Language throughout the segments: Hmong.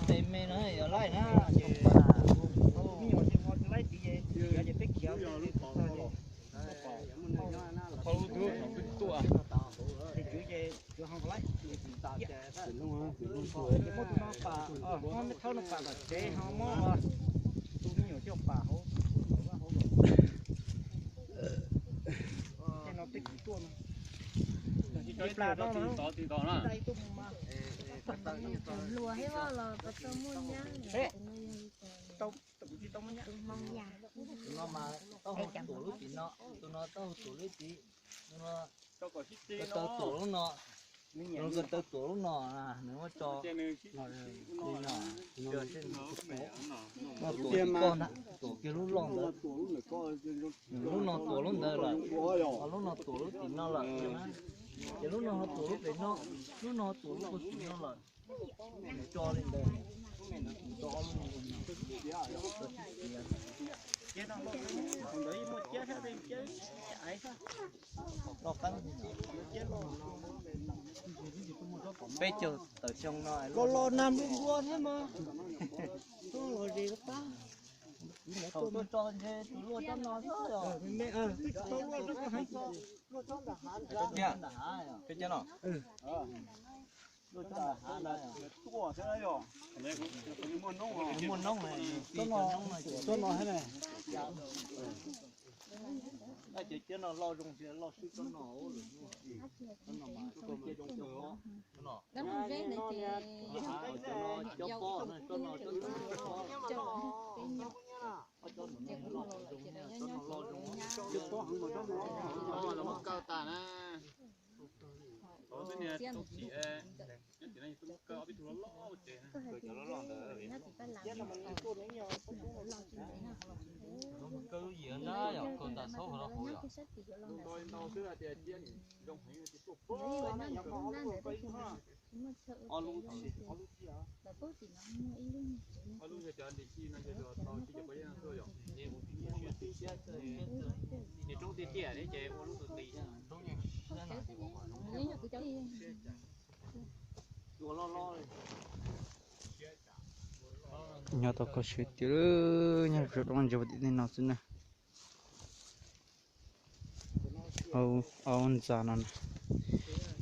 Tes me no yog laij na, ces tus me nyuam tsis ho laij tid ces peb khiav. Ces kuv ces kuv ho laij. Ces muab tus no pam, muab me thaub no pam tom tsev ho muab tus me nyuam coj pam hauv. Tej no peb kwv tuaj no. Plas no, ib tug mus mas. Luag thiab los puas tau muaj nyab? Tus no mas tau hu tuam lub tim no, tus no tau hu tuam lub tim, tus no ko taw tuam lub no, tus no ko taw tuam lub no, nws muab tso li no, no tuam koj na, tuam kiag lub loj ntawd, lub no tuam lub ntawd lawm, ho lub no tuam lub tim no lawm, ces lub no ho tuam lub pem no, lub no ho tuam lub puag tim no lawm. Nws tso li ntawd, nws tso ob lub no, peb caug tawm xyoo no. Koj los nag npua npua thiab mas. Koj los ze koj pab. Thaum tuaj tso ntshe tus luaj tsob no xwb os. Twb tsis tau luaj tsob ko heev. Luaj tsob ntawm hav, luaj tsob ntawm hav no. Muaj noob, tsob no, tsob no thiab ne. Ces tsob no loj zoo tias loj swb tsob no lawm. Tsob no mas cov pob, tsob no, tsob no, tsob no, tsob no loj zoo. Cov pob heev mas tsob no loj. Kaw tas na. Tau twb niag tau chim, nyob tim no yus twb muab kaw ob peb tug loj loj ua ces na. Kaw lub yim ntag yom, kaw tas txhob hauv rau hauv yom. Ntau ntau xwb hais tias cia zoo heev ces tuaj pab. Ob lub, ob lub yog cov ntim xi no yog tau tsis cov pab yeej tuaj yom. Niag roob tiaj tiaj ne ces ua lub tus nqis. Nyob tau koj siab tiag, nyob rau roob ntsia tim tej no xwb na. Au, au ntxa no,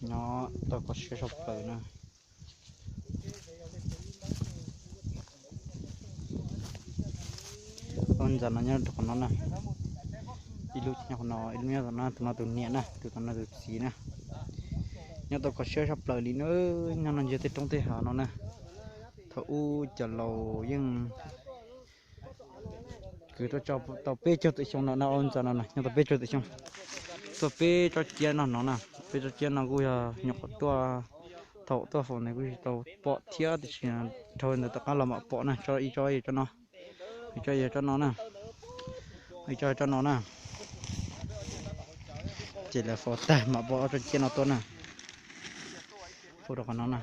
nyob tau koj siab sab plaws na. Au ntxa no nyob rau qhov no na, ib lub nyob qhov no, ib lub nyob tom no, tus no tus niam na, tus tom no tus txiv na. Nyob tau koj siab sab plaws li na, nyob no ntsia tej roob tej hav no na. Thaum ub cov laus yeej kwv tuaj tso tau peb caug tawm xyoo no na, au ntxa no na, nyob tau peb caug tawm xyoo. Tuaj peb tsob ciab no no na, peb tsob ciab no kuj yog nyuam qhuav tuaj, thaum tuaj faus ntawd kuj tsis tau pom thiab, tiam sis dhau ntawd tom qab los mam pom na, tsob ib tsob yog tsob no, ib tsob yog tsob no na, ib tsob tsob no na. Ces lawv faus tag mam pom ob tsob ciab no tuaj na. Faus rau qhov no na.